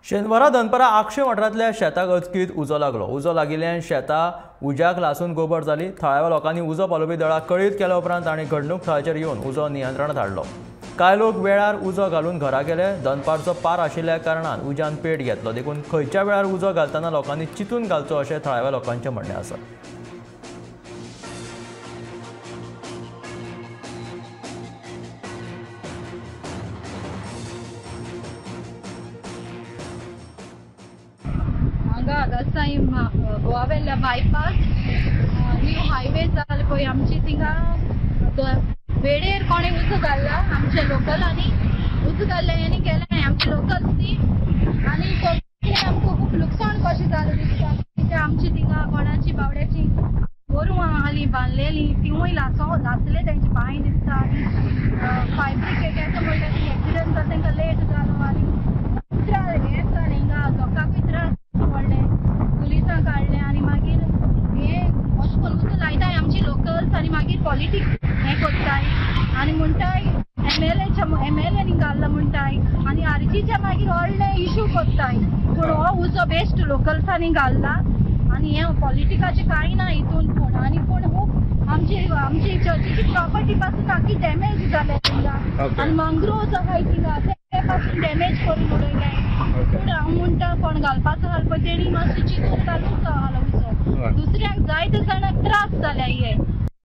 शेनवारा दनपारा आक्षे वाठारांतल्या शेताक अचकीत उजो लागलो. उजो लागिल्ल्यान शेतां उज्याक लासून गोबर जाली. थळाव्या लोकांनी उजो पालोवपी दळाक कळीत केल्या उपरांत तांणी घडणूक थळाचेर येवन उजो नियंत्रणांत हाडलो. कांय लोक वेळार उजो घालून घरा गेले. दनपारचो पार आशिल्ल्या कारणान उज्यान पेट घेतलो. देखून खंयच्या वेळार उजो घालतना लोकांनी चिंतून घालचो अशें थळाव्या लोकांचें म्हणणें आसा. हांगा गोवा वेल्ल्या बायपास न्यू हायवे जाल पळय आमची थिंगा वेळेर कोणें उजो घाल्ला आमचे लोकलांनी उजो घाल्ले आनी गेले आमचे लोकल्स ती आनी कोंकणी आमकां खूब लुकसाण कशें जालें दिसता. कित्याक आमची थिंगा कोणाची बावड्याची गोरवां आसली बांदलेली तिवूय लासले तेंचे पांय दिसता. आनी फायर ब्रिगेडाचो म्हणल्यार एक्सिडंट जालो तेंकां लेट जालो आनी हें जालें हिंगा लोकांकूय त्रास पडले. पुलिसांक काडले आनी मागीर हे अशें करून उजो लायताय आमची लोकल्स आनी मागीर पॉलिटिक्स हें करताय आनी म्हणटाय एमएलएनी घाल्ला म्हणटाय आनी आरजीच्या मागीर व्हडले इशू करताय. पूण हो उजो बेस्ट लोकल्सांनी घाल्ला आनी हें पॉलिटिकाचें कांय ना हितून. पूण आनी पूण खूब आमची आमची चर्चीची प्रॉपर्टी पासून आख्खी डॅमेज जाल्या थिंगा आनी मंग्रोव्स आहाय थिंगा ते पासून डॅमेज करून उडयले. पूण हांव म्हणटा कोण घालपाचो आहा पळय तेणी मातशें चिंतून घालूंक आहा उजो. दुसऱ्यांक जायते जाणांक त्रास जाल्या हे.